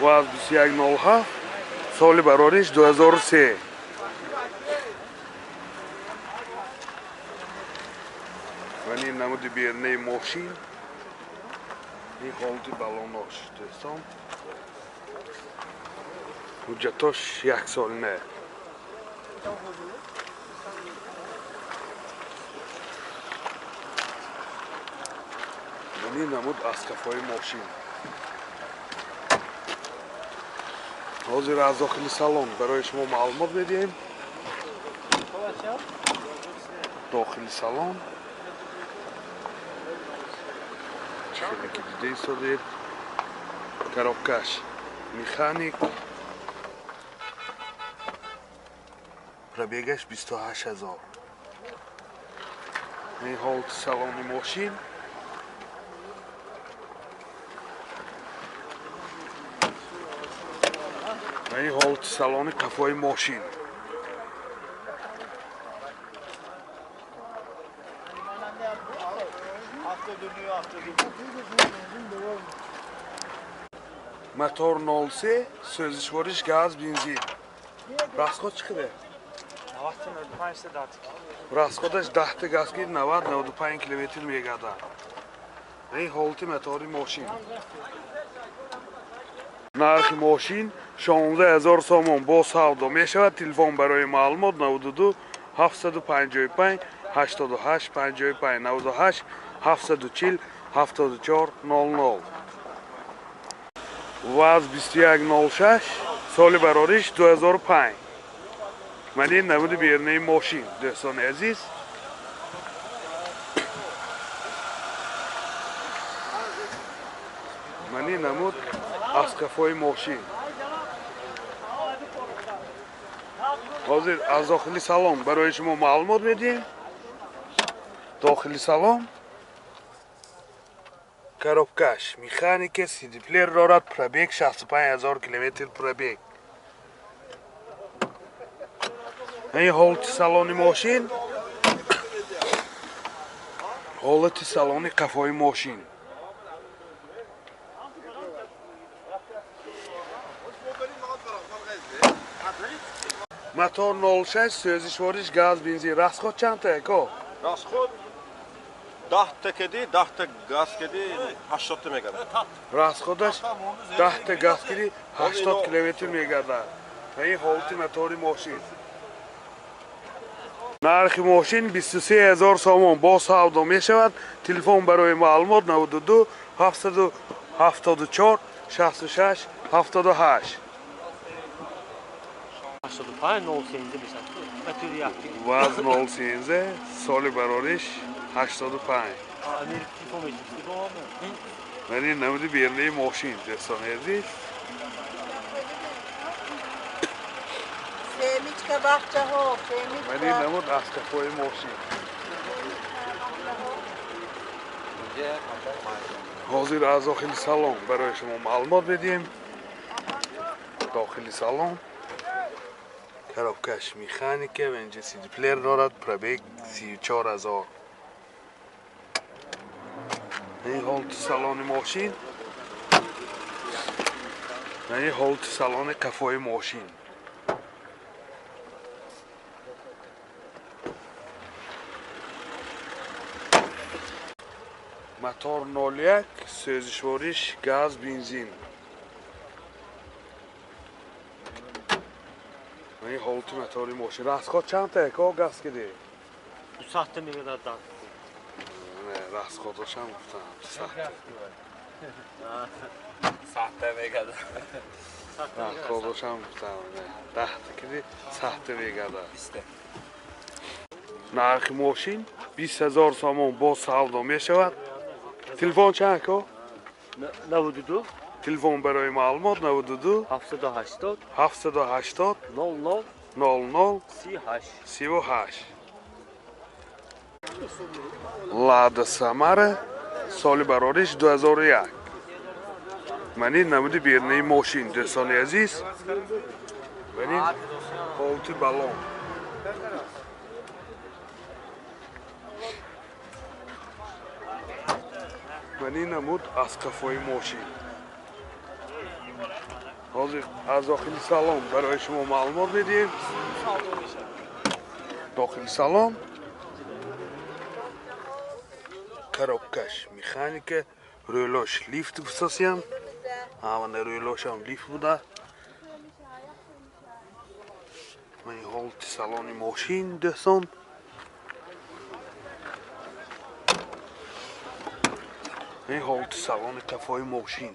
ВАЗ 2107 соли барориш 2003. Ва ин намуди бернаи мошин, ин ҳолати балонош дӯстон. Ҳуҷҷатош як солина. Ин намуд аз кафои мошин. Ҳозир аз дохили салон барои шумо маълумот медиҳем. Дохили салон чӣ хеле ки дида истодед, коробкаш механик, пробегаш 28 000. Ин ҳолати салони мошин. Ва ин ҳолати салони қафои мошин. Мотор 03, сӯзишвориш газ, бензин. Расход чӣ қадар? Расходаш 10 газ ки 90-95 километр мегардад. Ин ҳолати мотори мошин. Нархи мошин 16 000 сомон, бо савдо мешавад. Телефон барои маълумот 92 755 88 55, 98 740 74 00. ВАЗ 2106 соли барориш 2005. Ман ин намуди бернаи мошин дӯстони азиз. Ман ин намуд аз кафои мошин. Ҳозир аз дохили салон барои шумо маълумот медиҳем. Дохили салон, коробкаш механика, сидиплеер дорад, пробег 65 000 километр пробег. Ин ҳолати салони мошин, ҳолати салони қафои мошин. Мотор 06, сӯзишвориш газ, бензин. Расход чандта, ако? Расход 10-та кеди, 10-та газ кеди, 80-та мегардад. Расходаш 10-та газ кеди, 80 километр мегардад. Ва ин ҳолати мотори мошин. Нархи мошин 23 000 сомон, бо савдо мешавад. Телефон барои маълумот 92 774 66 78. 85 03 мешавад. Мотори як. ВАЗ 013, соли барориш 85. Амир телефон мешавад. Ман ин намуди бернаи мошин дӯстони азиз. Семечка бахчаҳо, Ман ин семечка. намуд аз кафои мошин. Ҳозир аз дохили салон барои шумо маълумот медиҳем. Дохили салон, коробкаш механика ва инҷа сидиплеер дорад, пробег 34 000. Ин ҳолати салони мошин ва ин ҳолати салони қафои мошин. Мотор 01, сӯзишвориш газ, бензин. Ва ин ҳолати мотори мошин. Расход чандта, ако, газ киди? 200 мегардад. Не, расходошам гуфтам сахта. Сахта мегардад. Расходошам гуфтам, не, 10-та киди, сахта мегардад. 20-та. Нархи мошин 20 000 сомон, бо савдо мешавад. Телефон чанд, ако? 92 Телефон барои маълумот 92 780 780 00 00 38. 38. Лада Самара, соли барориш 2001. Ман ин намуди бернаи мошин дӯстони азиз. Ман ин ҳолати балон. Ман ин намуд аз кафои мошин. Ҳозир аз дохили салон барои шумо маълумот медиҳем. Дохили салон коробкаш механика, рӯлош лифт гуфтасиям. Ҳамана рӯлошам лифт буда. Ман ҳолати салони мошин дӯстон. Ин ҳолати салони қафои мошин.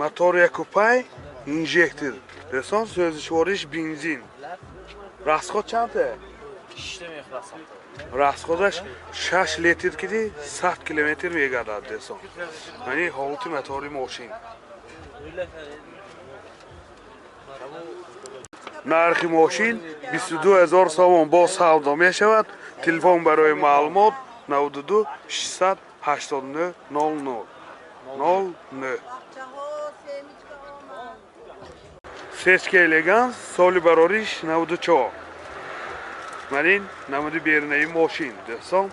Мотор 1.5 инжектор. Дӯстон, сӯзишвориш бензин. Расход чанд? Расходаш 6 литр киди 100 километр мегардад дӯстон. Яъне ҳолати мотори мошин. Нархи мошин 22 000 сомон бо савдо мешавад. Телефон барои маълумот 92 689 00 09. Сечка Элеганс соли барориш 94. Ман ин намуди берунаи мошин дӯстон.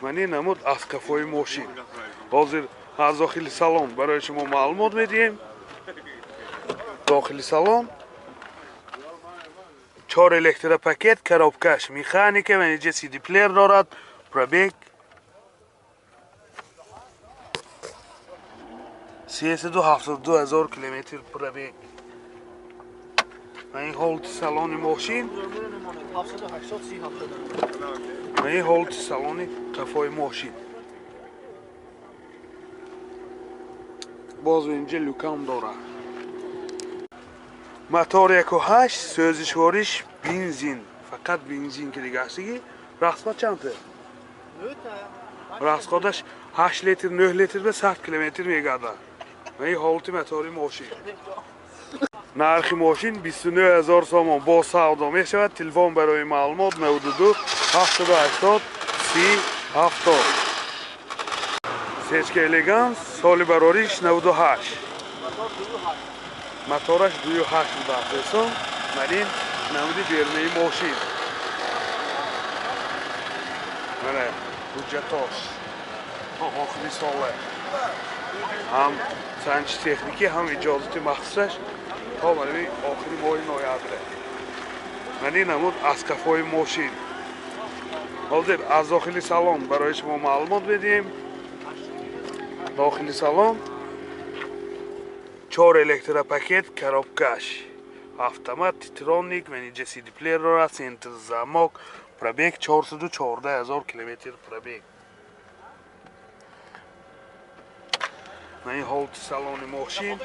Ман ин намуд аз қафои мошин. Ҳозир аз дохили салон барои шумо маълумот медиҳем. Дохили салон 4 электропакет, коробкаш механика, менеҷер CD плеер дорад, пробег 372 000 километр пробег. Ин ҳолати салони мошин. Ин ҳолати салони қафои мошин. Боз инҷа люкам дорад. Мотор 1.8, сӯзишвориш бензин. Фақат бензин ки дигаштиги. Расход чанд? Расходаш 8 литр, 9 литр ба 100 километр мегардад. Ин ҳолати мотори мошин. Нархи мошин 29 000 сомон бо савдо мешавад. Телефон барои маълумот 92 780 30 70. Сечка Элеганс соли барориш 98. Мотораш 2.8 буда дӯстон. Ман ин намуди берунаи мошин. Мана ҳуҷҷатош то охири сола. Ҳам санҷи техникӣ, ҳам иҷозати махсусаш то барои охири моҳи ноябр. Ман ин намуд аз қафои мошин. Ҳозир аз дохили салон барои шумо маълумот медиҳем. Дохили салон 4 электропакет, коробкаш автомат, титроник, менеҷер CD плеер дорад, центр замок, пробег 414 000 километр пробег. Ин ҳолати салони мошин.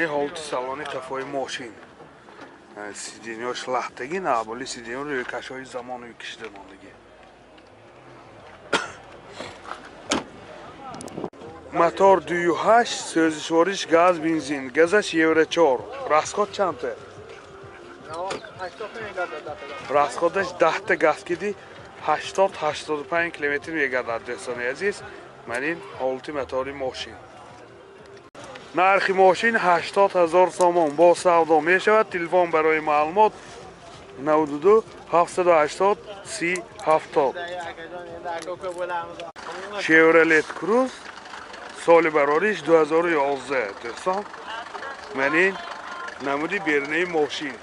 Ин ҳолати салони қафои мошин. Сиденьош лахтаги, наболи сиденьо рӯйкашҳои замонави кишида мондагӣ. Мотор 2.8, сӯзишвориш газ, бензин. Газаш Евро 4. Расход чанд? Расходаш 10 та газ киди 80-85 километр мегардад дӯстони азиз. Ман ин ҳолати мотори мошин. Нархи мошин 80 000 сомон бо савдо мешавад. Телефон барои маълумот 92 780 30 70. Chevrolet Cruze соли барориш 2011 дӯстон. Ман ин намуди берунаи мошин.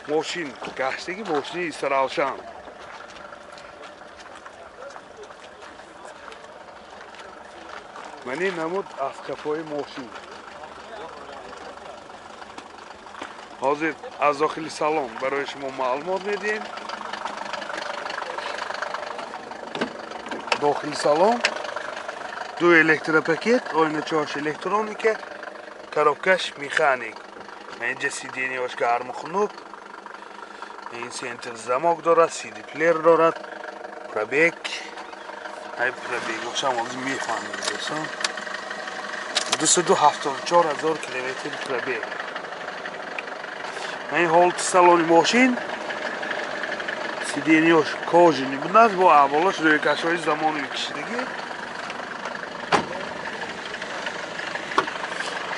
Мошин гаштаги мошини Истаравшан. Ман ин намуд аз қафои мошин. Ҳозир аз дохили салон барои шумо маълумот медиҳем. Дохили салон 2 электропакет, оиначаҳош электроника, коробкаш механик. Инҷа сиденьяш гарму хунук. Ин центр замок дорад, CD плеер дорад, пробег. Ай пробегошам ҳозир мефаҳмем дӯстон. 274 000 километр пробег. Ин ҳолати салони мошин сиденьяш кожаный будааст, бо аҳволаш рӯйкашҳои замони кишидагӣ.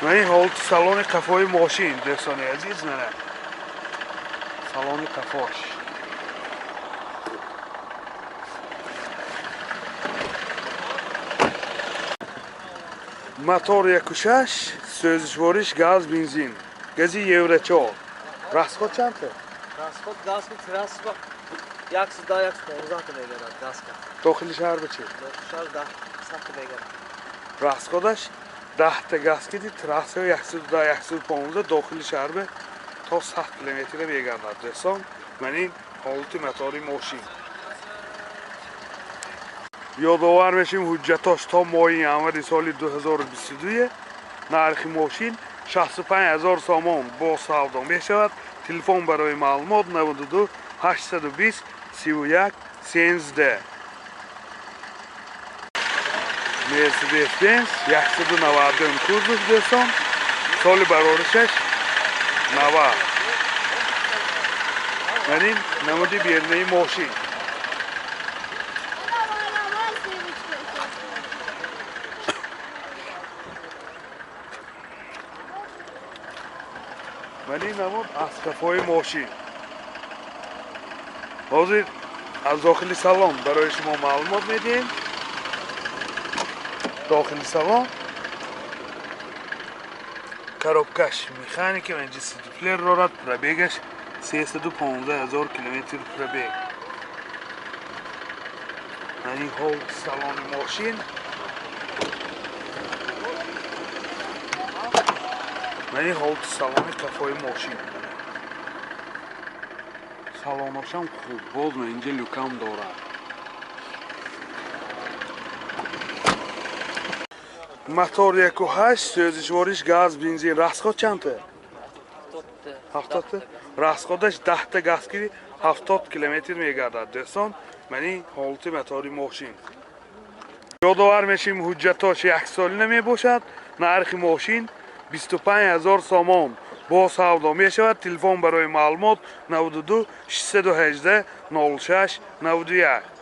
Ва ин ҳолати салони қафои мошин, дӯстони азиз, мана салони қафош. Мотор 1.6, сӯзишвориш газ, бензин, гази Евро 4. Расход чанд? Расход газ трасса 110 115 мегардад газка. Дохили шаҳр ба чӣ? Дохили шаҳр 10 100 мегардад. Расходаш 10 та газ киди трасса 110 115 дохили шаҳр ба то 100 километр мегардад. Дӯстон, ман ин ҳолати мотори мошин. Ёдовар мешим ҳуҷҷатош то моҳи январи соли 2022. Нархи мошин 65 000 сомон бо савдо мешавад. Телефон барои маълумот 92 820 31 13. Mercedes-Benz 192 кузов, дӯстон, соли бароришаш 90. Ман ин намуди берунаи мошин. Ман ин намуд аз қафои мошин. Ҳозир аз дохили салон барои шумо маълумот медиҳем. Дохили салон коробкаш механика, инҷа сидплер дорад, пробегаш 315 000 километр пробег. Ман ин ҳол салони мошин. Ман ин ҳолати салони қафои мошин. Салоношам хуб, боз инҷа люкам дорад. Мотор 1.8, сӯзишвориш газ, бензин. Расход чанд? 70. Расходаш 10 та газ ки 70 километр мегардад. Дӯстон, ман ин ҳолати мотори мошин. Ёдовар мешим ҳуҷҷатош яксолина мебошад. Нархи мошин 25 000 сомон бо савдо мешавад. Телефон барои маълумот 92 618 06 91.